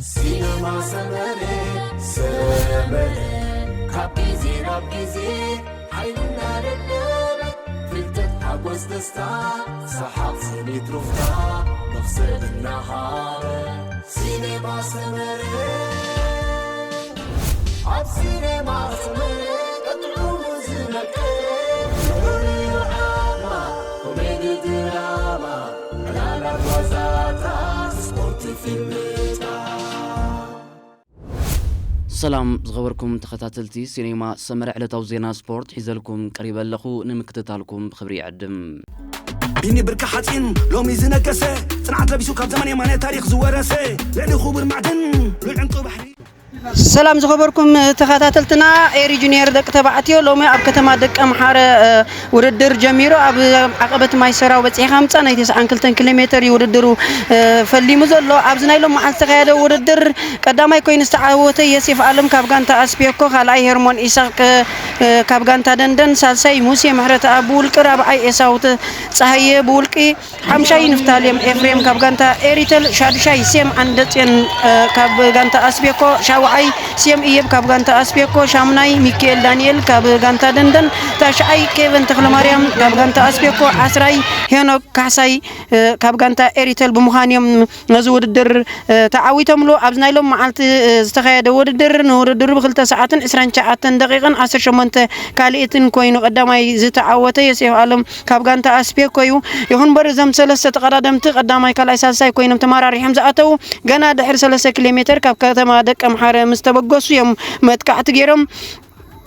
ሲነማ ሰመረ፣ ሰመረ፣ ካብ ግዜ ናብ ግዜ ሓይልና ደደበ፣ ፍልጠት፣ ሓጎስ፣ ደስታ፣ ሰሓቕ፣ ስኒት፣ ሩፍታ፣ መኽሰብ እናሃበ። ሲነማ ሰመረ፣ ኣብ ሲነማ ሰመረ፣ ቀጥዑ ዝመቀረ፣ ፍቕሪ ዓማ፣ ኮሜዲ ድራማ፣ ዕላላት ዋዛታት፣ ስፖርት፣ ፊልምታት። ሰላም ዝኸበርኩም ተኸታተልቲ ሲኔማ ሰመረ፣ ዕለታዊ ዜና ስፖርት ሒዘልኩም ቀሪበ ኣለኹ። ንምክትታልኩም ብኽብሪ ይዕድም። ቢኒ ብርኪ ሓፂን ሎሚ ዝነገሰ፣ ፅንዓት ለቢሱ ካብ ዘመን የማነ ታሪኽ ዝወረሰ፣ ልዕሊ ክቡር ማዕድን ልዑል ዕንቁ ባሕሪ። ሰላም ዝኸበርኩም ተኸታተልትና፣ ኤሪ ጁኒየር ደቂ ተባዕትዮ ሎሚ ኣብ ከተማ ደቀምሓረ፣ እ፣ ውድድር ጀሚሩ። ኣብ ዓቐበት ማይ ሰራው በፂሕካ ምፃእ ናይ ተስዓን ክልተን ኪሎ ሜትር እዩ ውድድሩ፣ እ፣ ፈሊሙ ዘሎ። ኣብዚ ናይ ሎም መዓልቲ ዝተኻየደ ውድድር ቀዳማይ ኮይኑ ዝተዓወተ የሴፍ ኣለም ካብ ጋንታ ኣስፔኮ፣ ካልኣይ ሄርሞን ኢሳቅ፣ እ፣ ካብ ጋንታ ደንደን፣ ሳልሳይ ሙሴ ምሕረተኣብ ብውልቂ፣ ራብዓይ ኤሳው ተ-፣ ጸሃየ ብውልቂ፣ ሓምሻይ ንፍታሌም ኤፍሬም ካብ ጋንታ ኤሪተል፣ ሻዱሻይ ሴም ኣንደጽዮን፣ እ፣ ካብ ጋንታ ኣስቤኮ፣ ሻውዓይ ሴም እየብ ካብ ጋንታ ኣስቤኮ፣ ሻምናይ ሚካኤል ዳንኤል ካብ ጋንታ ደንደን፣ ታሽዓይ ኬቨን ተኽለማርያም ካብ ጋንታ ኣስቤኮ፣ ዓስራይ ሄኖክ ካሕሳይ፣ እ፣ ካብ ጋንታ ኤሪተል ብምዃን እዮም ነዚ ውድድር፣ እ፣ ተዓዊቶምሉ። ኣብዚ ናይ ሎም መዓልቲ፣ እ፣ ዝተኻየደ ውድድር፣ ንውድድሩ ብክልተ ሰዓትን ዕስራን ትሽዓተን ደቂቕን ዓሰርተ ሸሞንተ ካልኢትን ኮይኑ ቀዳማይ ዝተዓወተ ዮሴፍ ኣለም ካብ ጋንታ ኣስፔኮ እዩ። ይኹን እምበር እዞም ሰለስተ ተቐዳደምቲ ቀዳማይ፣ ካልኣይ፣ ሳልሳይ ኮይኖም ተመራሪሖም ዝኣተዉ ገና ድሕሪ ሰለስተ ኪሎ ሜተር ካብ ከተማ ደቀምሓረ ምስ ተበገሱ እዮም መጥቃዕቲ ገይሮም።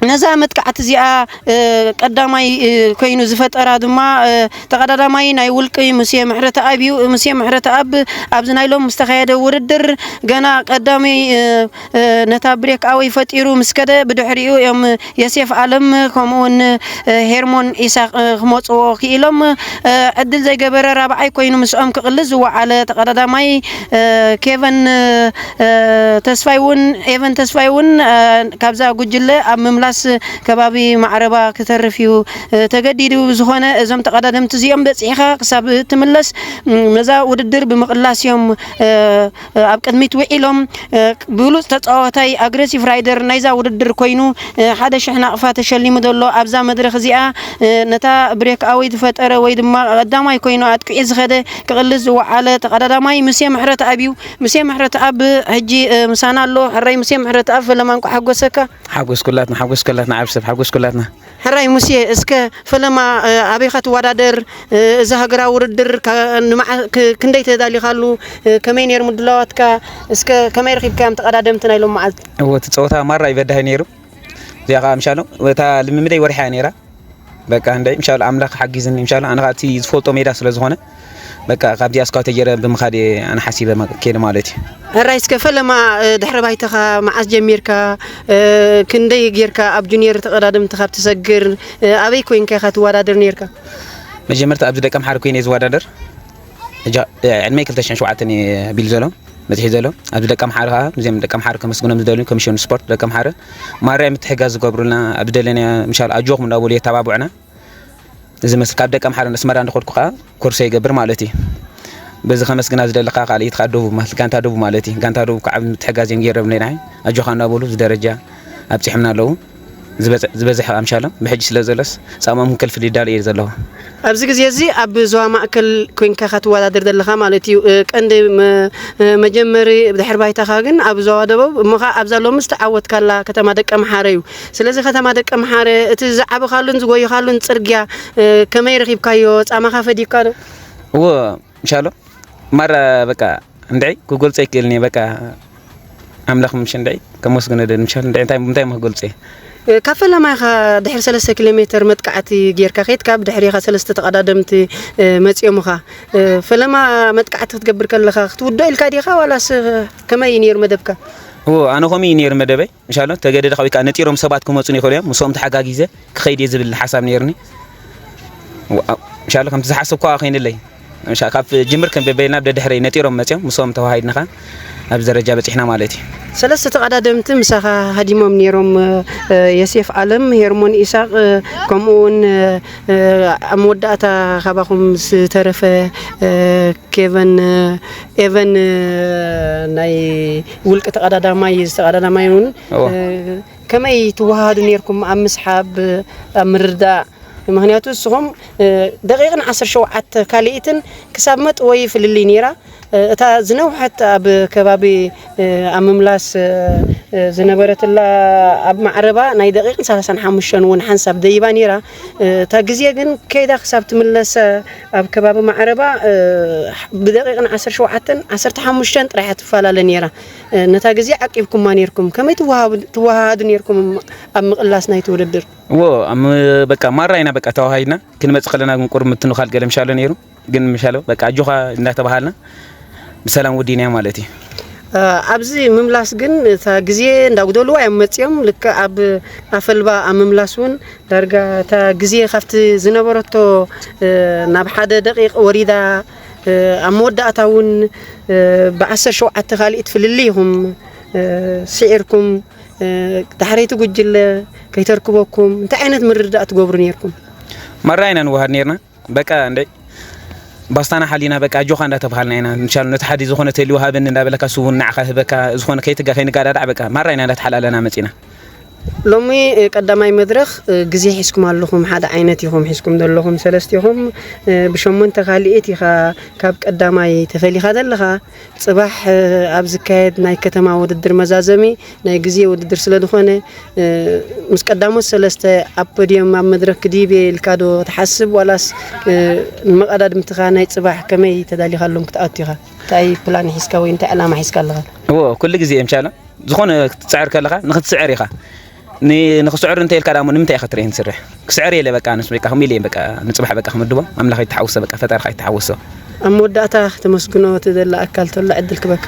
ነዛ መጥቃዕቲ እዚኣ፣ እ፣ ቀዳማይ፣ እ፣ ኮይኑ ዝፈጠራ ድማ፣ እ፣ ተቐዳዳማይ ናይ ውልቂ ሙሴ ምሕረተኣብ እዩ። ሙሴ ምሕረተኣብ ኣብዚ ናይ ሎም ዝተኻየደ ውድድር ገና ቀዳሚ፣ እ፣ እ፣ ነታ ብሬክ ኣወይ ፈጢሩ ምስ ከደ፣ ብድሕሪኡ እዮም የሴፍ ኣለም ከምኡ እውን፣ እ፣ ሄርሞን ኢሳቅ፣ እ፣ ክመጽዎ ክኢሎም። እ፣ ዕድል ዘይገበረ ራብዓይ ኮይኑ ምስኦም ክቕልስ ዝወዓለ ተቐዳዳማይ፣ እ፣ ኬቨን፣ እ፣ ተስፋይ እውን፣ ኤቨን ተስፋይ እውን፣ እ፣ ካብዛ ጉጅለ ኣብ ምምላስ ከባቢ ማዕረባ ክተርፍ እዩ፣ እ፣ ተገዲዱ። ብዝኾነ እዞም ተቐዳደምቲ እዚኦም በጺሕኻ ክሳብ እትምለስ፣ ም፣ ነዛ ውድድር ብምቕላስ እዮም፣ እ፣ ኣብ ቅድሚት ውዒሎም። እ፣ ብሉጽ ተጻዋታይ ኣግሬሲቭ ራይደር ናይዛ ውድድር ኮይኑ፣ እ፣ ሓደ ሽሕ ናቕፋ ተሸሊሙ ዘሎ ኣብዛ መድረኽ እዚኣ፣ እ፣ ነታ ብሬክ ኣወይ ዝፈጠረ ወይ ድማ ቀዳማይ ኮይኑ ኣጥቂዑ ዝኸደ ክቕልስ ዝወዓለ ተቐዳዳማይ ሙሴ ምሕረተኣብ እዩ። ሙሴ ምሕረተኣብ ሕጂ፣ እ፣ ምሳና ኣሎ። ሕራይ ሙሴ ምሕረተኣብ፣ ፈለማ እንቋዕ ሓጎሰካ። ሓጎስ ኩላትና፣ ሓጎስ ኩላትና፣ ዓብ ሰብ ሓጎስ ኩላትና። ሕራይ ሙሴ፣ እስከ ፈለማ፣ እ፣ ኣበይካ ትወዳደር? እ፣ እዚ ሃገራዊ ውድድር ካ-፣ ንመዓ-፣ ክ-፣ ክንደይ ተዳሊኻሉ? እ፣ ከመይ ነይሩ ምድላዋትካ? እስከ ከመይ ረኺብካዮም ተቐዳደምቲ ናይ ሎም መዓልቲ? እወ፣ እቲ ጸወታ ማራ እዩ በዳሂ ነይሩ። እዚኣ ከዓ ምሻሎ፣ እታ ልምምደይ ወሪሓ እያ ነይራ። በቃ፣ እንደይ፣ ምሻሎ፣ ኣምላኽ ሓጊዝኒ፣ ምሻሎ፣ ኣነ ከዓ እቲ ዝፈልጦ ሜዳ ስለ ዝኾነ፣ በቃ፣ ካብዚኣ እስካብ ተጀረ ብምኻድ እየ ኣነ ሓሲበ መ-፣ ከይደ ማለት እዩ። ሕራይ፣ እስከ ፈለማ፣ እ፣ ድሕረ ባይታኻ መዓስ ጀሚርካ? እ፣ ክንደይ ጌርካ ኣብ ጁኒየር ተቐዳደምቲ ካብ ትሰግር፣ እ፣ ኣበይ ኮይንካ ኢኻ ትወዳደር ኔርካ? መጀመርታ ኣብዚ ደቀምሓረ ኮይነ እየ ዝወዳደር። እጃ-፣ እ፣ ዕድመይ ክልተ ሽሕን ሸውዓተን እየ ቢሉ ዘሎ፣ በጺሑ ዘሎ። ኣብዚ ደቀምሓረ ከኣ፣ እዚኦም ደቀምሓረ ከመስግኖም ዝደልዩ ኮሚሽን ስፖርት ደቀምሓረ፣ ማርያ ምትሕጋዝ ዝገብሩልና፣ ኣብ ዝደለናዮ ምሻል ኣጆኹም እንዳበሉ የተባብዑና። እዚ መስል ካብ ደቀምሓረ ንኣስመራ እንዳኸድኩ ከኣ ኮርሶ ይገብር ማለት እዩ። በዚ ከመስግና ዝደሊ ከኣ ካልኢት ከኣ ደቡብ ማለት፣ ጋንታ ደቡብ ማለት እዩ። ጋንታ ደቡብ ከዓ ምትሕጋዝ እዮም ገይሮም ናይ ኣጆኻ እንዳበሉ እዚ ደረጃ ኣብጺሖምና ኣለዉ። ዝበጽ-፣ ዝበዝሕ ኣምሻሎም ብሕጂ ስለ ዘሎስ ጻምኦም ክንከልፍል ይዳሎ እየ ዘለኹ። ኣብዚ ግዜ እዚ ኣብ ዞባ ማእከል ኮይንካ ኢኻ ትወዳደር ዘለኻ ማለት እዩ። እ፣ ቀንዲ መ-፣ እ፣ መጀመሪ ድሕሪ ባይታኻ ግን ኣብ ዞባ ደቡብ፣ እሞ ኸኣ ኣብዛ ሎሚ ዝተዓወትካላ ከተማ ደቀምሓረ እዩ። ስለዚ ከተማ ደቀምሓረ፣ እቲ ዝዓበኻሉን ዝጎየኻሉን ጽርግያ፣ እ፣ ከመይ ረኺብካዮ? ጻማኻ ፈዲካ ዶ? እወ፣ ምሻሎ ማራ በቃ እንድዒ ክገልጾ ኣይክእልን እየ። በቃ ኣምላኽ ምሽ እንድዒ ከመስግኖ ደሊ ምሻሎ እንድዒ እንታይ፣ እንታይ እሞ ክገልጾ እየ? እ፣ ካብ ፈለማ ኢኻ ድሕሪ ሰለስተ ኪሎ ሜተር መጥቃዕቲ ጌርካ ኬድካ፣ ብድሕሪኻ ሰለስተ ተቐዳደምቲ፣ እ፣ መጺኦምኻ። እ፣ ፈለማ መጥቃዕቲ ክትገብር ከለኻ ክትውድኦ ኢልካ ዲኻ ዋላስ ከመይ እዩ ነይሩ መደብካ? እዎ፣ ኣነ ከምኡ እዩ ነይሩ መደበይ። ምሻሎ ተገደደ ወይ ከዓ ነጢሮም ሰባት ክመጹኒ ይኽእሉ እዮም። ምስኦም ተሓጋጊዘ ክኸይድ እየ ዝብል ሓሳብ ነይሩኒ። ዋ-፣ ምሻሎ ከምቲ ዝሓሰብኩ ኮይንለይ። ምሻ-፣ ካብ ጅምር ከም በበይና ብደድሕረይ ነጢሮም መጺኦም፣ ምስኦም ተዋሃሂድና ኸኣ ኣብዚ ደረጃ በጺሕና ማለት እዩ። ሰለስተ ተቐዳደምቲ ምሳኻ ሃዲሞም ነይሮም፣ እ፣ ዮሴፍ ኣለም፣ ሄርሞን ኢሳቕ፣ እ፣ ከምኡ እውን፣ እ፣ እ፣ ኣብ መወዳእታ ካባኹም ዝተረፈ፣ እ፣ ኬቨን፣ እ፣ ኤቨን፣ እ፣ ናይ ውልቂ ተቐዳዳማይ፣ ተቐዳዳማይ እውን፣ እዎ። እ፣ ከመይ ትወሃሃዱ ነይርኩም ኣብ ምስሓብ፣ ኣብ ምርዳእ? ምኽንያቱ ንስኹም፣ እ፣ ደቂቕን ዓሰርተ ሸውዓተ ካልኢትን ክሳብ መጥወዪ ፍልልይ ነይራ። እ፣ እታ ዝነውሐት ኣብ ከባቢ፣ እ፣ ኣብ ምምላስ፣ እ፣ እ፣ ዝነበረትላ ኣብ ማዕረባ ናይ ደቂቕን ሰላሳን ሓሙሽተን እውን ሓንሳብ ደይባ ነይራ። እ፣ እታ ግዜ ግን ከይዳ ክሳብ ትምለስ ኣብ ከባቢ ማዕረባ፣ እ፣ ብደቂቕን ዓሰርተ ሸውዓተን ዓሰርተ ሓሙሽተን ጥራሕ እያ ትፈላለ ነይራ። እ፣ ነታ ግዜ ዓቂብኩማ ነይርኩም። ከመይ ትወሃቡ-፣ ትወሃሃዱ ነይርኩም ኣብ ምቕላስ ናይቲ ውድድር? እዎ፣ ኣብ ም-፣ በቃ ማራ ኢና በቃ ተዋሃሂድና። ክንመጽእ ከለና ግን ቁሩብ ምትንኻል ገለ ምሻሎ ነይሩ። ግን ምሻሎ በቃ ኣጆኻ እንዳተባሃልና ብሰላም ወዲናዮ ማለት እዩ። እ፣ ኣብዚ ምምላስ ግን እታ ግዜ እንዳጉደልዋ እዮም መጺኦም። ልክዕ ኣብ ኣፈልባ ኣብ ምምላስ እውን ዳርጋ እታ ግዜ ካብቲ ዝነበረቶ፣ እ፣ ናብ ሓደ ደቂቕ ወሪዳ፣ እ፣ ኣብ መወዳእታ እውን፣ እ፣ ብዓሰርተ ሸውዓተ ካልኢት ፍልልይ ኢኹም፣ እ፣ ስዒርኩም፣ እ፣ ዳሕረይቲ ጉጅለ ከይተርክበኩም እንታይ ዓይነት ምርድዳእ ትገብሩ ነይርኩም? ማራ ኢና ንወሃድ ነይርና። በቃ እንደ ባስታና ሓሊና በቃ ኣጆኻ እንዳተባሃልና ኢና። እንሻላ ነቲ ሓዲ ዝኾነ ተልዩ ሃበኒ እንዳበለካ፣ እሱ እውን ንዓኻ ህበካ፣ ዝኾነ ከይትጋ-፣ ከይንጋዳዳዕ በቃ ማራ ኢና እንዳተሓላለና መጺና። ሎሚ፣ እ፣ ቀዳማይ መድረኽ፣ እ፣ ግዜ ሒዝኩም ኣለኹም፣ ሓደ ዓይነት ኢኹም ሒዝኩም ዘለኹም ሰለስቲኹም። እ፣ ብሸሞንተ ካልኢት ኢኻ ካብ ቀዳማይ ተፈሊኻ ዘለኻ። ጽባሕ፣ እ፣ ኣብ ዝካየድ ናይ ከተማ ውድድር መዛዘሚ ናይ ግዜ ውድድር ስለ ዝኾነ፣ እ፣ ምስ ቀዳሞት ሰለስተ ኣብ ፖድየም ኣብ መድረኽ ክድይብ እየ ኢልካ ዶ ትሓስብ? ዋላስ፣ እ፣ ንመቐዳድምትኻ ናይ ጽባሕ ከመይ ተዳሊኻሎም ክትኣቱ ኢኻ? እንታይ ፕላን ሒዝካ ወይ እንታይ ዕላማ ሒዝካ ኣለኻ? እዎ፣ ኩሉ ግዜ እዮም ቻለ። ዝኾነ ክትጽዕር ከለኻ ንኽትስዕር ኢኻ። ን-፣ ንኽስዕር እንተ ኢልካ ደኣ እሞ ንምንታይ ኢኻ ትርእየኒ ትስርሕ? ክስዕር የለ በቃ፣ ንስ በቃ ከምኡ ኢለ እየ በቃ ንጽባሕ በቃ ክምድቦ። ኣምላኽ ይተሓወሶ በቃ፣ ፈጣሪ ኸኣ ይተሓወሶ። ኣብ መወዳእታ ክተመስግኖ ትደሊ ኣካል ተሎ ዕድል ክበካ።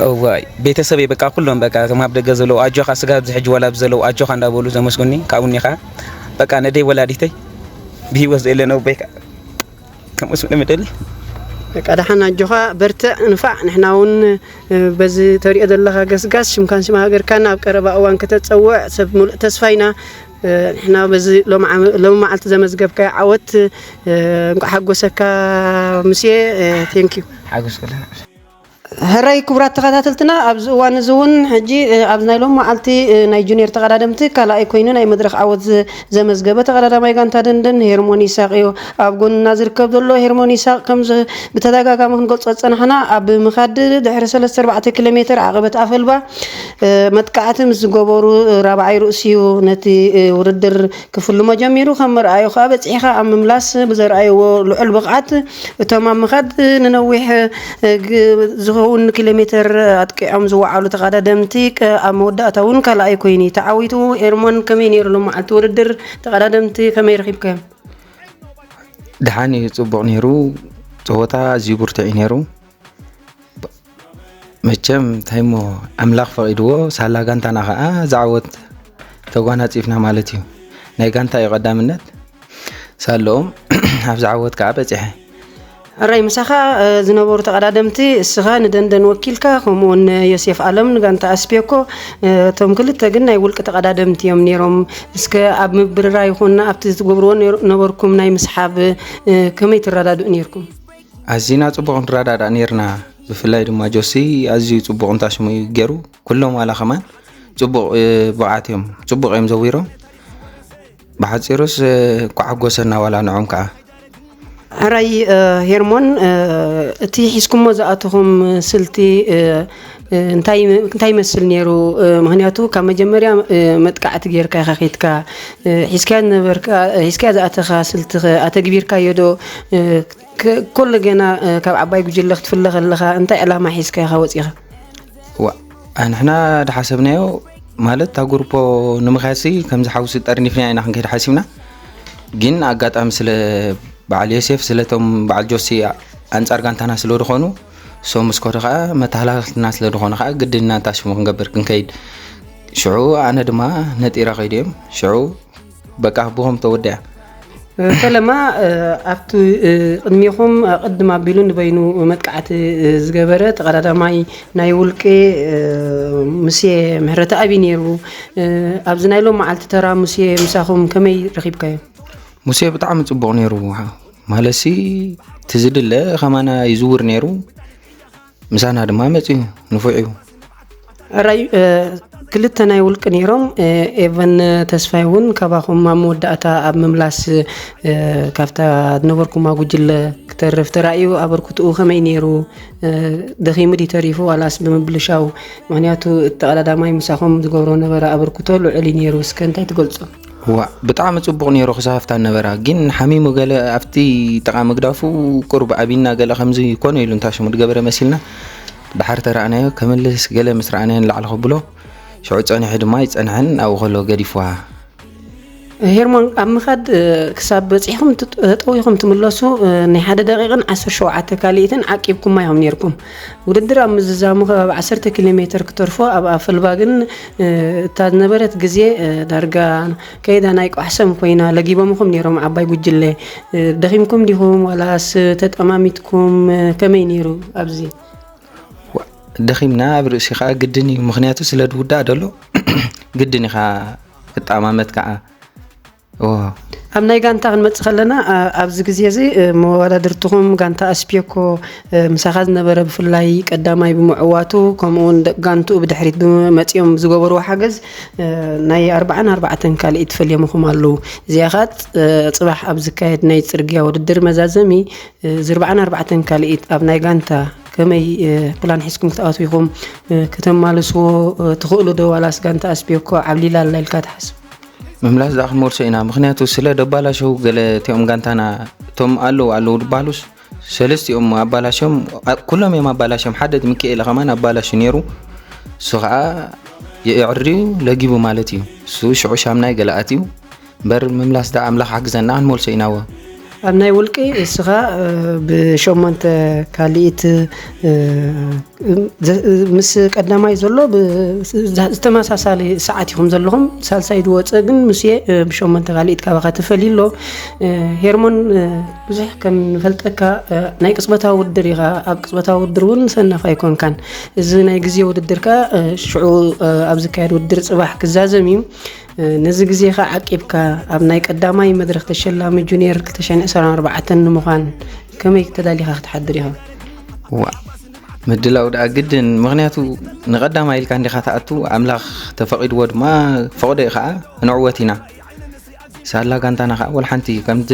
እዋይ፣ ቤተሰበይ በቃ ኩሎም በቃ እቶም ኣብ ደገ ዘለዉ ኣጆኻ፣ ስጋ ኣብዚ ሕጂ ዋላ ኣብዚ ዘለዉ ኣጆኻ እንዳበሉ ዘመስግኑኒ፣ ካብኡ እኒኻ በቃ ነደይ ወላዲተይ ብህይወት ዘየለ ነቦይ ከኣ ከምኡ ስለ ምደሊ። በቃ ደሓን ኣጆኻ፣ በርትዕ፣ ንፋዕ። ንሕና እውን፣ እ፣ በዚ ተሪኦ ዘለኻ ገስጋስ ሽምካን ሽም ሃገርካን ኣብ ቀረባ እዋን ከተጸውዕ ሰብ ምሉእ ተስፋ ኢና። እ፣ ንሕና በዚ ሎሚ ዓመ-፣ ሎሚ መዓልቲ ዘመዝገብካዮ ዓወት፣ እ፣ እንቋዕ ሓጎሰካ ሙሴ። እ፣ ቴንኪዩ። ሓጎስ ከለና። ሕራይ ክቡራት ተኸታተልትና፣ ኣብዚ እዋን እዚ እውን ሕጂ፣ እ፣ ኣብዚ ናይ ሎም መዓልቲ፣ እ፣ ናይ ጁኒየር ተቐዳደምቲ ካልኣይ ኮይኑ ናይ መድረኽ ዓወት ዝ-፣ ዘመዝገበ ተቐዳዳማይ ጋንታ ደንደን ሄርሞን ይሳቕ እዩ። ኣብ ጎንና ዝርከብ ዘሎ ሄርሞን ይሳቕ ከም ዝ-፣ ብተደጋጋሚ ክንገልጾ ዝጸናሕና፣ ኣብ ምኻድ ድሕሪ ሰለስተ ኣርባዕተ ኪሎ ሜትር ዓቐበት ኣፈልባ፣ እ፣ መጥቃዕቲ ምስ ዝገበሩ፣ እ፣ ራብዓይ ርእሲ እዩ ነቲ፣ እ፣ ውድድር ክፍልሞ ጀሚሩ። ከም መርኣዩ ከኣ በጺሕኻ ኣብ ምምላስ ብዘርኣይዎ ልዑል ብቕዓት እቶም ኣብ ምኻድ ንነዊሕ፣ እ፣ ግ-፣ ዝኸውን ኪሎ ሜትር ኣጥቂዖም ዝወዓሉ ተቐዳደምቲ ቅ-፣ ኣብ መወዳእታ እውን ካልኣይ ኮይኑ እዩ ተዓዊቱ። ኤርሞን ከመይ ነይሩ ሎም መዓልቲ ውድድር ተቐዳደምቲ ከመይ ረኺብካዮም? ደሓን እዩ፣ ጽቡቕ ነይሩ። ጸወታ ኣዝዩ ብርቱዕ እዩ ነይሩ። መቸም እንታይ እሞ ኣምላኽ ፈቒድዎ ሳላ ጋንታና ኸኣ ዝዓወት ተጓናጺፍና ማለት እዩ። ናይ ጋንታ እዩ ቀዳምነት። ሳለኦም ኣብ ዝዓወት ከኣ በጺሐ። ሕራይ ምሳኻ፣ እ፣ ዝነበሩ ተቐዳደምቲ እስኻ ንደንደን ወኪልካ ከምኡ እውን ዮሴፍ ኣለም ንጋንታ ኣስፔኮ፣ እ፣ እቶም ክልተ ግን ናይ ውልቂ ተቐዳደምቲ እዮም ነይሮም። እስከ ኣብ ምብርራ ይኹን ኣብቲ ትገብርዎ ነር-፣ ነበርኩም ናይ ምስሓብ፣ እ፣ ከመይ ትረዳድኡ ነይርኩም? ኣዚና ጽቡቕ ንረዳዳእ ነይርና። ብፍላይ ድማ ጆሲ ኣዝዩ ጽቡቕ እንታሽሙ እዩ ገይሩ። ኩሎም ዋላ ከማን ጽቡቕ፣ እ፣ ብቕዓት እዮም፣ ጽቡቕ እዮም ዘዊሮም። ብሓጺሩስ፣ እ፣ እንኳዕ ሓጎሰና ዋላ ንዖም ከኣ። ሕራይ፣ እ፣ ሄርሞን፣ እ፣ እቲ ሒዝኩሞ ዝኣተኹም ስልቲ፣ እ፣ እ፣ እንታይ፣ እንታይ ይመስል ነይሩ? እ፣ ምኽንያቱ ካብ መጀመርያ፣ እ፣ መጥቃዕቲ ጌርካ ኢኻ ኬድካ፣ እ፣ ሒዝካዮ ዝነበርካ፣ ሒዝካዮ ዝኣተኻ ስልቲ ኸ ኣተግቢርካዮ ዶ? እ፣ ክ-፣ ኩሉ ገና፣ እ፣ ካብ ዓባይ ጉጅለ ክትፍለ ከለኻ እንታይ ዕላማ ሒዝካ ኢኻ ወጺኻ? ዋ፣ ንሕና ዝሓሰብናዮ ማለት እታ ጉርፖ ንምኽያድሲ ከምዚ ሓውሲ ጠርኒፍና ኢና ክንከይድ ሓሲብና። ግን ኣጋጣሚ ስለ በዓል ዮሴፍ፣ ስለቶም በዓል ጆሲ ኣንጻር ጋንታና ስለ ዝኾኑ፣ እሶም ምስ ከዱ ኸኣ መተሃላልክትና ስለ ዝኾኑ ኸኣ ግድን ኢና እንታሽሙ ክንገብር ክንከይድ። ሽዑ ኣነ ድማ ነጢረ ከይደ እዮም። ሽዑ በቃ ብኸም ተወዲኣ። ፈለማ፣ ኣብቲ ቅድሜኹም ቅድም ኣቢሉ ንበይኑ መጥቃዕቲ ዝገበረ ተቐዳዳማይ ናይ ውልቂ፣ ሙሴ ምሕረተኣብ እዩ ነይሩ። ኣብዚ ናይ ሎም መዓልቲ ተራ ሙሴ ምሳኹም ከመይ ረኺብካዮ? ሙሴ ብጣዕሚ ጽቡቕ ነይሩ። ማለሲ፣ እቲ ዝድለ ከማና ይዝውር ነይሩ። ምሳና ድማ መጽዩ፣ ንፉዕ እዩ። ራይ ክልተ ናይ ውልቂ ነይሮም። ኤቨን ተስፋይ እውን ካባኹም ኣብ መወዳእታ ኣብ ምምላስ፣ ካብታ ዝነበርኩማ ጉጅለ ክተርፍ ተራእዩ። ኣበርክትኡ ከመይ ነይሩ? ደኺሙ ድዩ ተሪፉ ዋላስ ብምብልሻው? ምኽንያቱ እቲ ተቐዳዳማይ ምሳኹም ዝገብሮ ነበረ ኣበርክቶ ልዑል እዩ ነይሩ። እስከ እንታይ ትገልጹ? ዋ፣ ብጣዕሚ ጽቡቕ ነይሩ ክሳብ ኣብታ ነበራ። ግን ሓሚሙ ገለ ኣብቲ ጥቓ ምግዳፉ ቁሩብ ኣቢና ገለ ከምዚ ኮነ ኢሉ እንታሽሙ ዝገበረ መሲልና። ድሓር ተረኣናዮ፣ ከምልስ ገለ ምስ ረኣናዮ ንላዕሊ ከብሎ፣ ሽዑ ጸኒሑ ድማ ኣይጸንሐን፣ ኣብኡ ከሎ ገዲፍዋ። ሄርሞን፣ ኣብ ምኻድ ክሳብ በጺሕኩም ጠጠው ኢኹም ትምለሱ፣ ናይ ሓደ ደቂቕን ዓሰርተ ሸውዓተ ካልኢትን ዓቂብኩማ ኢኹም ነይርኩም። ውድድር ኣብ ምዝዛሙ ከባቢ ዓሰርተ ኪሎ ሜትር ክተርፎ፣ ኣብ ኣፈልባ ግን እታ ዝነበረት ግዜ ዳርጋ ከይዳ ናይ ቋሕሰም ኮይና። ለጊቦምኹም ነይሮም ዓባይ ጉጅለ። ደኺምኩም ዲኹም ዋላስ ተጠማሚትኩም? ከመይ ነይሩ ኣብዚ? ደኺምና ኣብ ርእሲ ከዓ ግድን እዩ፣ ምኽንያቱ ስለ ዝውዳእ ደሎ ግድን ኢኻ ክትጠማመት ከዓ። እዎ። ኣብ ናይ ጋንታ ክንመጽእ ከለና፣ ኣ- ኣብዚ ግዜ እዚ እ፣ መወዳድርትኹም ጋንታ ኣስፒዮኮ እ፣ ምሳኻ ዝነበረ ብፍላይ ቀዳማይ ብምዕዋቱ፣ ከምኡውን ደቂ ጋንትኡ ብድሕሪት ብመጺኦም ዝገበርዎ ሓገዝ እ፣ ናይ ኣርባዓን ኣርባዕተን ካልኢት ፈልዮምኹም ኣለዉ። እዚኣ ኸኣ ፅ- እ፣ ጽባሕ ኣብ ዝካየድ ናይ ጽርግያ ውድድር መዛዘሚ እ፣ እዚ ኣርባዓን ኣርባዕተን ካልኢት ኣብ ናይ ጋንታ ከመይ እ፣ ፕላን ሒዝኩም ክትኣትዉ ኢኹም? እ፣ ከተማልስዎ እ፣ ትኽእሉ ዶ ዋላስ ጋንታ ኣስፒዮኮ ዓብሊላ ኣላ ኢልካ ትሓስብ? ምምላስ ደኣ ክንመልሶ ኢና፣ ምኽንያቱ ስለ ደባላሸው ገለ እቲኦም ጋንታና እቶም ኣለዉ ኣለዉ ድባሉስ ሰለስቲኦም ኣባላሽዮም፣ ኣ- ኩሎም እዮም ኣባላሽዮም። ሓደ ሚካኤል ከማን ኣባላሹ ነይሩ፣ እሱ ከዓ የዕርዩ ለጊቡ ማለት እዩ። እሱ ሽዑ ሻምናይ ገለ ኣትዩ እምበር ምምላስ ደኣ ኣምላኽ ሓግዘና ክንመልሶ ኢናዎ። ኣብ ናይ ውልቂ እስኻ እ፣ ብሸሞንተ ካልኢት እ፣ ዘ- ምስ ቀዳማይ ዘሎ ብ- ዝተመሳሳሊ ሰዓት ኢኹም ዘለኹም። ሳልሳይ ዝወፀ ግን ምስ ብሸሞንተ ካልኢት ካባኻ ተፈልዩ ኣሎ። ሄርሞን፣ ብዙሕ ከም ንፈልጠካ ናይ ቅፅበታዊ ውድድር ኢኻ። ኣብ ቅፅበታዊ ውድድር እውን ሰነፍ ኣይኮንካን። እዚ ናይ ግዜ ውድድር ከ ሽዑ ኣብ ዝካየድ ውድድር ፅባሕ ክዛዘም እዩ። ነዚ ግዜኻ ዓቂብካ ኣብ ናይ ቀዳማይ መድረኽ ተሸላሚ ጁኒየር ክልተ ሽሕን ዕስራን ኣርባዕተን ንምዃን ከመይ ተዳሊኻ ክትሓድር ኢኻ? ዋ፣ ምድላው ደኣ ግድን፣ ምኽንያቱ ንቐዳማይ ኢልካ እንዲኻ ትኣቱ፣ ኣምላኽ ተፈቒድዎ ድማ ፈቕዶ እዩ ኸዓ፣ ክንዕወት ኢና። ሳላ ጋንታና ኸዓ ወላ ሓንቲ ከምቲ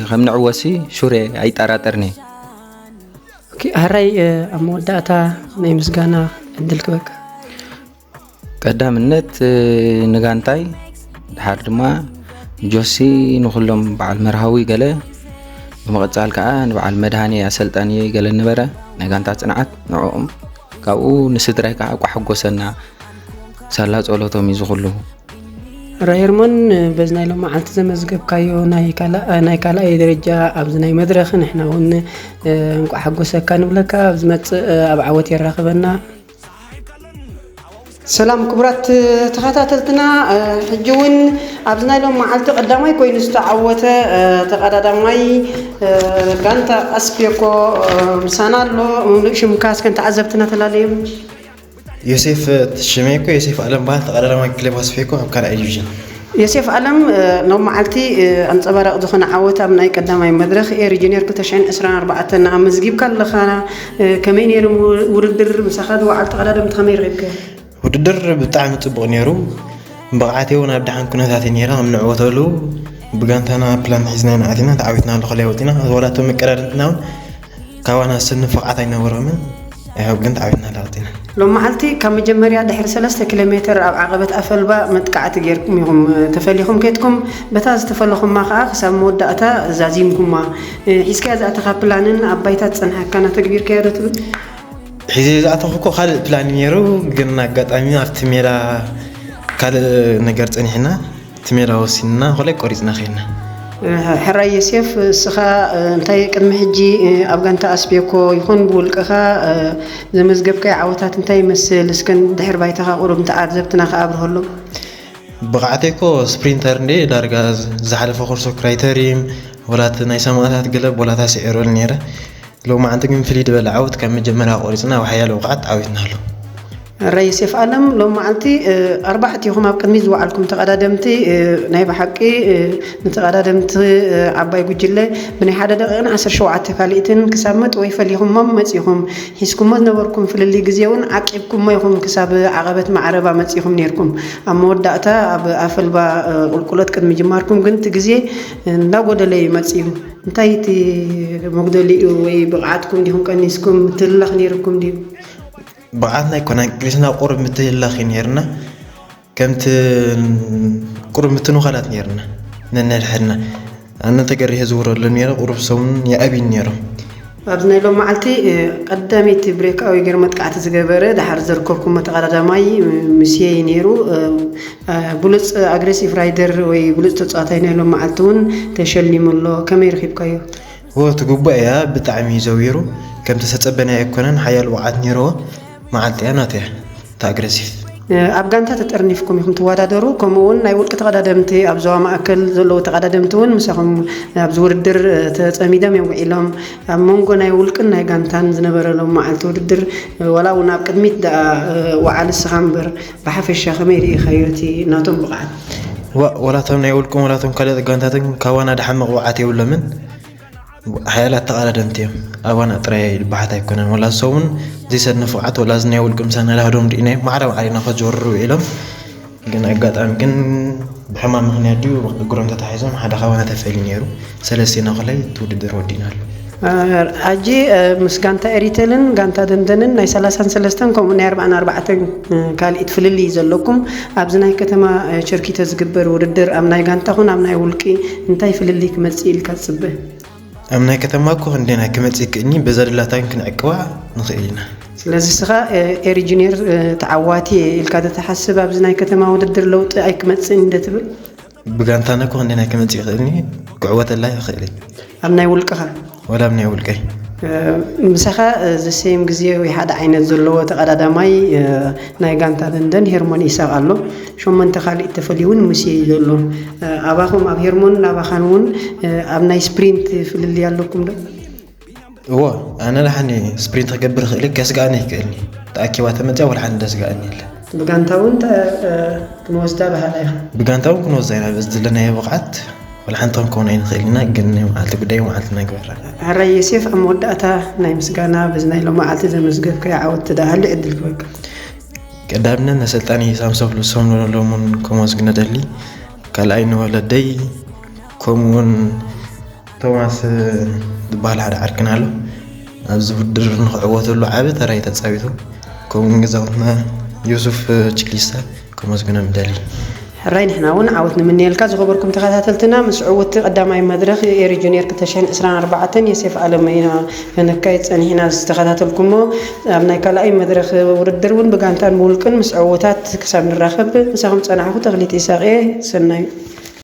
ከም ንዕወትሲ ሹር እየ፣ ኣይጠራጠርን እየ። ኦኬ፣ ሕራይ ኣብ መወዳእታ ናይ ምስጋና ዕድል ክበካ። ቀዳምነት ንጋንታይ፣ ድሓር ድማ ንጆሲ፣ ንኹሎም በዓል መርሃዊ ገለ፣ ብምቕጻል ከኣ ንበዓል መድሃኔ ኣሰልጣኒ ገለ ነበረ ናይ ጋንታ ጽንዓት፣ ንዕኦም፣ ካብኡ ንስድራይ ከኣ ቋሕ ጎሰና፣ ሳላ ጸሎቶም እዩ ዝኹሉ። ራሄርሞን፣ በዚ ናይ ሎማዓልቲ ዘመዝገብካዮ ናይ ካልኣ- ናይ ካልኣይ ደረጃ ኣብዚ ናይ መድረኽ ንሕና እውን እንቋዕ ሓጎሰካ ንብለካ። ኣብ ዝመጽእ ኣብ ዓወት የራኽበና። ሰላም ክቡራት ተኸታተልትና፣ ሕጂ እውን ኣብዚ ናይ ሎም መዓልቲ ቀዳማይ ኮይኑ ዝተዓወተ ተቐዳዳማይ ጋንታ ኣስፔኮ ምሳና ኣሎ። ሙሉእ ሽምካ እስከ ንተዓዘብትና ተላለዮም። ዮሴፍ ሽመይ እኮ ዮሴፍ ኣለም በሃል ተቐዳዳማይ ክለብ ኣስፔኮ ኣብ ካልኣይ ዲቪዥን። ዮሴፍ ኣለም ሎም መዓልቲ ኣንጸባራቕ ዝኾነ ዓወት ኣብ ናይ ቀዳማይ መድረኽ ኤሪ ጁኒየር ክልተ ሽሕን ዕስራን ኣርባዕተን ኣመዝጊብካ ኣለኻ። ከመይ ነይሩ ውድድር? ምሳኻ ዝወዓሉ ተቐዳደምቲ ከመይ ረኺብካዮ? ውድድር ብጣዕሚ ጽቡቕ ነይሩ። ብቕዓተይ እውን ኣብ ደሓን ኩነታት እየ ነይረ። ከም ንዕወተሉ ብጋንታና ፕላን ሒዝና ኢና ኣቲና፣ ተዓዊትና ኣሎ ከላይ ወጺና። ወላ እቶም መቀዳድምትና እውን ካባና ዝስንፍ ብቕዓት ኣይነበሮምን። ኣይሆብ ግን ተዓዊትና ኣለና ወጺና። ሎም መዓልቲ ካብ መጀመርያ ድሕሪ ሰለስተ ኪሎ ሜትር ኣብ ዓቐበት ኣፈልባ መጥቃዕቲ ጌርኩም ኢኹም ተፈሊኹም ከድኩም። በታ ዝተፈለኹማ ከኣ ክሳብ መወዳእታ ዛዚምኩማ። ሒዝካያ ዝኣተኻ ፕላንን ኣብ ባይታ ዝጸንሓካን ኣተግቢርካዮ ዶ ትብል? ሒዘ ዝኣተኹ እኮ ካልእ ፕላን እዩ ነይሩ፣ ግን ኣጋጣሚ ኣብቲ ሜዳ ካልእ ነገር ጸኒሕና፣ እቲ ሜዳ ወሲንና፣ ኮላይ ቆሪጽና ከይድና። ሕራይ ዮሴፍ፣ እስኻ እንታይ ቅድሚ ሕጂ ኣብ ጋንታ ኣስቤኮ ይኹን ብውልቅኻ ዘመዝገብካዮ ዓወታት እንታይ ይመስል? እስከ ድሕሪ ባይታኻ ቁሩብ ንተዓዘብትና ከኣ ኣብርሀሎም። ብቕዓተይ እኮ ስፕሪንተር እንደ ዳርጋ ዝሓለፈ ኮርሶ ክራይተሪም ወላት ናይ ሰማእታት ገለ ቦላታ ስዒረሉ ነይረ። ሎማዓንቲ ግን ፍልይ ዝበለ ዓወት ካብ መጀመርያ ቆሪፅና ኣብ ሓያሎ ብቕዓት ዓዊትና ኣሎ። ረይ ሴፍ ኣለም ሎም መዓልቲ ኣርባዕቲኹም ኣብ ቅድሚ ዝወዓልኩም ተቐዳደምቲ ናይ ብሓቂ ንተቐዳደምቲ ዓባይ ጉጅለ ብናይ ሓደ ደቂቕን ዓሰርተ ሸውዓተ ካልኢትን ክሳብ መጥወይ ፈሊኹሞም መፂኹም። ሒዝኩሞ ዝነበርኩም ፍልልይ ግዜ እውን ዓቂብኩሞ ኢኹም ክሳብ ዓቐበት ማዕረባ መፂኹም ነይርኩም። ኣብ መወዳእታ ኣብ ኣፈልባ ቁልቁለት ቅድሚ ጅማርኩም ግን እቲ ግዜ እንዳጎደለ እዩ መፂኡ። እንታይ እቲ መጉደሊኡ ወይ ብቕዓትኩም ዲኹም ቀኒስኩም ምትልላኽ ነይርኩም ድዩ? ብዓትና ኣይኮነን ቅሪስና ቁሩብ ምትህላኽ እዩ ነይርና። ከምቲ ቁሩብ ምትንዃላት ነይርና ነነድሕድና። ኣነ ተገሪሀ ዝውረሉ ነይረ፣ ቁሩብ ሰሙን ይኣብዩ ነይሮም። ኣብዚ ናይ ሎም መዓልቲ ቀዳመይቲ ብሬካዊ ገይሩ መጥቃዕቲ ዝገበረ ድሓር ዘርከብኩሞ ተቐዳዳማይ ምስየ እዩ ነይሩ። ብሉፅ ኣግሬሲቭ ራይደር ወይ ብሉፅ ተፃዋታይ ናይ ሎም መዓልቲ እውን ተሸሊሙ ኣሎ። ከመይ ረኺብካዮ? ወ ትግቡእ እያ፣ ብጣዕሚ እዩ ዘዊሩ። ከምቲ ዝተፀበናዮ ኣይኮነን፣ ሓያል ብቕዓት ነይርዎ። መዓልቲ እያ ናቱ እያ፣ እቲ ኣግሬሲቭ። ኣብ ጋንታ ተጠርኒፍኩም ኢኹም ትወዳደሩ፣ ከምኡ እውን ናይ ውልቂ ተቐዳደምቲ ኣብ ዞባ ማእከል ዘለዉ ተቐዳደምቲ እውን ምሳኹም ኣብዚ ውድድር ተፀሚዶም እዮም ውዒሎም። ኣብ መንጎ ናይ ውልቅን ናይ ጋንታን ዝነበረ ሎም መዓልቲ ውድድር ዋላ እውን ኣብ ቅድሚት ደኣ ወዓል እስኻ እምበር ብሓፈሻ ከመይ ርኢኻዮ እቲ ናቶም ብቕዓት? ዋላ እቶም ናይ ውልቅን ዋላ እቶም ካልኦት ጋንታትን ካባና ድሓምቕ ብቕዓት የብሎምን። ሓያላት ተቓዳደምቲ እዮም። ኣባና ጥራይ ድበሓት ኣይኮነን፣ ወላ ንሶም እውን ዘይሰድነ ፍቕዓት ወላ እዚ ናይ ውልቂ ምሳና ዳህዶም ርኢናዮም ማዕረ ማዕረ ኢና ከዝወርሩ ውዒሎም። ግን ኣጋጣሚ ግን ብሕማም ምኽንያት ድዩ እግሮም ተታሒዞም ሓደ ካባና ተፈልዩ ነይሩ። ሰለስቴና ኮላይ እቲ ውድድር ወዲእናሉ። ኣጂ ምስ ጋንታ ኤሪቴልን ጋንታ ደንደንን ናይ ሰላሳን ሰለስተን ከምኡ ናይ ኣርባዓን ኣርባዕተን ካልኢት ፍልልይ እዩ ዘለኩም። ኣብዚ ናይ ከተማ ቸርኪተ ዝግበር ውድድር ኣብ ናይ ጋንታ ኹን ኣብ ናይ ውልቂ እንታይ ፍልልይ ክመጽእ ኢልካ ትጽበ? ኣብ ናይ ከተማ እኮ ክንደና ክመጽእ ይክእልኒ በዛ ድላታን ክንዕቅባ ንኽእል ኢና። ስለዚ ስኻ ኤሪ ጁኒየር ተዓዋቲ ኢልካ ተተሓስብ ኣብዚ ናይ ከተማ ውድድር ለውጢ ኣይክመጽእን እንደ ትብል? ብጋንታና እኮ ክንደና ክመጽእ ይኽእልኒ ክዕወተላ ይኽእል እየ። ኣብ ናይ ውልቅኻ? ወላ ኣብ ናይ ውልቀይ። ምሳኻ ዘሰይም ግዜ ወይ ሓደ ዓይነት ዘለዎ ተቐዳዳማይ ናይ ጋንታ ደንደን ሄርሞን ኢሳቕ ኣሎ። ሸሞንተ ካልእ ተፈልዩ እውን ሙሴ እዩ ዘሎ። ኣባኹም ኣብ ሄርሞንን ኣባኻን እውን ኣብ ናይ ስፕሪንት ፍልልይ ኣለኩም ዶ? እዎ ኣነ ደሓን እየ ስፕሪንት ክገብር እኽእል እየ ከስግኣኒ ይክእል እዩ ተኣኪባ ተመፅያ ወላ ሓንቲ ደስግኣኒ የለ ብጋንታ እውን ክንወስዳ ባህላ ኢኻ ብጋንታ እውን ክንወስዳ ኢና በዚ ዘለናዮ ብቕዓት ወላ ሓንቲ ክንከውን ኣይንኽእል ኢና ግን ናይ መዓልቲ ጉዳይ መዓልቲ ነግበራ ሕራይ የሴፍ ኣብ መወዳእታ ናይ ምስጋና በዚ ናይ ሎመዓልቲ ዘመዝገብካዮ ዓወት ተዳሃሉ ዕድል ክበካ ቀዳምነት ነሰልጣኒ ሳምሶም ፍልሶም ንበሎም እውን ከመስግነደሊ ካልኣይ ንወለደይ ከምኡ እውን ቶማስ ዝበሃል ሓደ ዓርክና ኣሎ ኣብዚ ውድድር ንክዕወተሉ ዓቢ ተራ እዩ ተፃዊቱ ከምኡ እውን ገዛውትና ዮሱፍ ችሊሳ ከመስግኖም ይደሊ ሕራይ ንሕና እውን ዓወት ንምንየልካ ዝኸበርኩም ተኸታተልትና ምስ ዕውቲ ቀዳማይ መድረኽ ኤሪ ጁኒየር ክልተ ሽሕን ዕስራን ኣርባዕተን የሴፍ ኣለመ ኢና ከነካይድ ፀኒሕና ዝተኸታተልኩሞ ኣብ ናይ ካልኣይ መድረኽ ውድድር እውን ብጋንታን ብውልቅን ምስ ዕውታት ክሳብ ንራኸብ ምሳኹም ፀናሕኹ ተኽሊት ኢሳቅ እየ ሰናዩ